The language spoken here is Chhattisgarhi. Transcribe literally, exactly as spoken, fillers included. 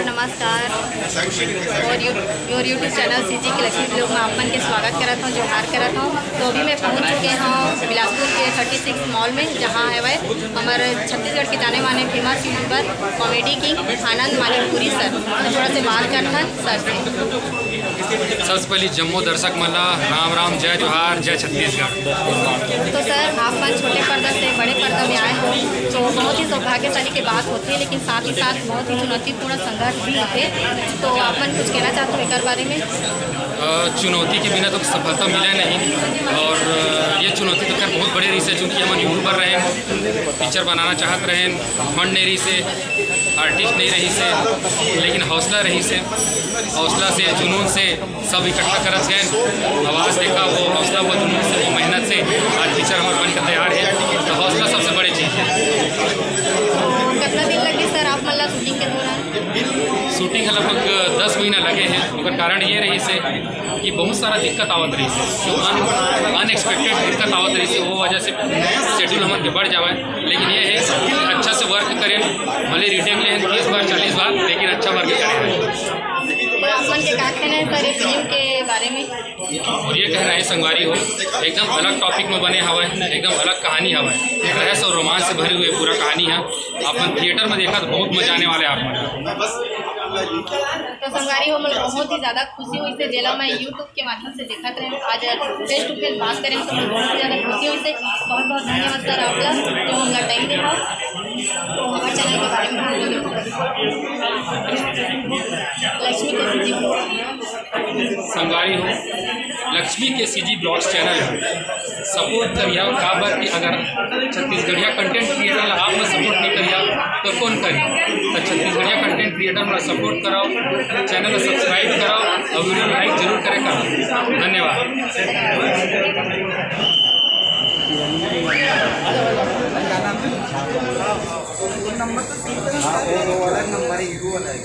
नमस्कार। और you-, your YouTube channel C G की लक्ष्मी ब्लॉग में आप मन के स्वागत करत हूँ, जोहार करत हूँ। तो अभी मैं पहुँच चुके हूँ बिलासपुर के थर्टी सिक्स मॉल में, जहाँ है वह हमारे छत्तीसगढ़ के जाने माने फेमस यूट्यूबर कॉमेडी किंग आनंद मानिकपुरी सर। तो थोड़ा से बात करथन सर से। सबसे पहले जम्मो दर्शक मन ला राम राम, जय जोहार, जय छत्तीसगढ़। तो सर, आप मन छोटे पर्दा से बड़े पर्दा में आए हो, तो बहुत ही सौभाग्यशाली की बात होती है, लेकिन साथ ही साथ बहुत ही चुनौतीपूर्ण संघर्ष भी होते। तो आप मन कुछ कहना चाहते हो एक बारे में? अ, चुनौती के बिना तो सफलता मिले नहीं, और अ, ये चुनौती तो खैर बहुत बड़े रहिसे, चूँकि हमन यूट्यूबर रहेन, पिक्चर बनाना चाहत रहेन, फंड नहीं रहिसे, आर्टिस्ट नहीं रहिसे, लेकिन हौसला रहिसे, हौसला से, जुनून से सब इकट्ठा करत गए, आवाज़ देखा, वो हौसला, वो जुनून से, वो मेहनत से आज पिक्चर हमारे बन के तैयार है। तो हौसला सबसे बड़ी चीज़ है। कितना दिन लगे सर आप मन ला शूटिंग के दौरान? शूटिंग के लगभग दस महीना लगे हैं। ओकर कारण ये रहिसे कि बहुत सारा दिक्कत आवत रहिसे, जो अनएक्सपेक्टेड दिक्कत आवत रहिसे, वो वजह से शेड्यूल हमन के बढ़ जावे। लेकिन ये है कि अच्छा से वर्क करें, भले रिटेक लें तीस बार, चालीस बार, लेकिन अच्छा वर्क करें। तो आप मन के का कहना है सर ये फिल्म के बारे में? और ये कहना है संगवारी हो, एकदम अलग टॉपिक में बने हवा है, एकदम अलग कहानी हवा है, रहस्य और रोमांस से भरे हुए पूरा कहानी है। अपन थिएटर में देखा तो बहुत मजा आने वाला है आप मन। तो संगवारी हो, मतलब बहुत ही ज़्यादा खुशी होइसे, जेला मैं YouTube के माध्यम से देखत रहे, आज फेस टू फेस बात करें तो मैं बहुत ही ज़्यादा खुशी होइसे। बहुत बहुत धन्यवाद सर आपका, जो हमला टाइम दे। तो हमारे चैनल के बारे में हम बोले, लक्ष्मी कैसी जी। संगवारी हो, लक्ष्मी के सीजी ब्लॉग्स चैनल है, सपोर्ट करिया। काबर कि अगर छत्तीसगढ़िया कंटेंट क्रिएटर ला आप मन सपोर्ट नहीं करिया तो कौन करी? तो छत्तीसगढ़िया कंटेंट क्रिएटर ला सपोर्ट कराओ, चैनल ला सब्सक्राइब कराओ और वीडियो लाइक जरूर करें करो। धन्यवाद। नंबर तो तीन नंबर है, वो वाला नंबर है, हीरो वाला है।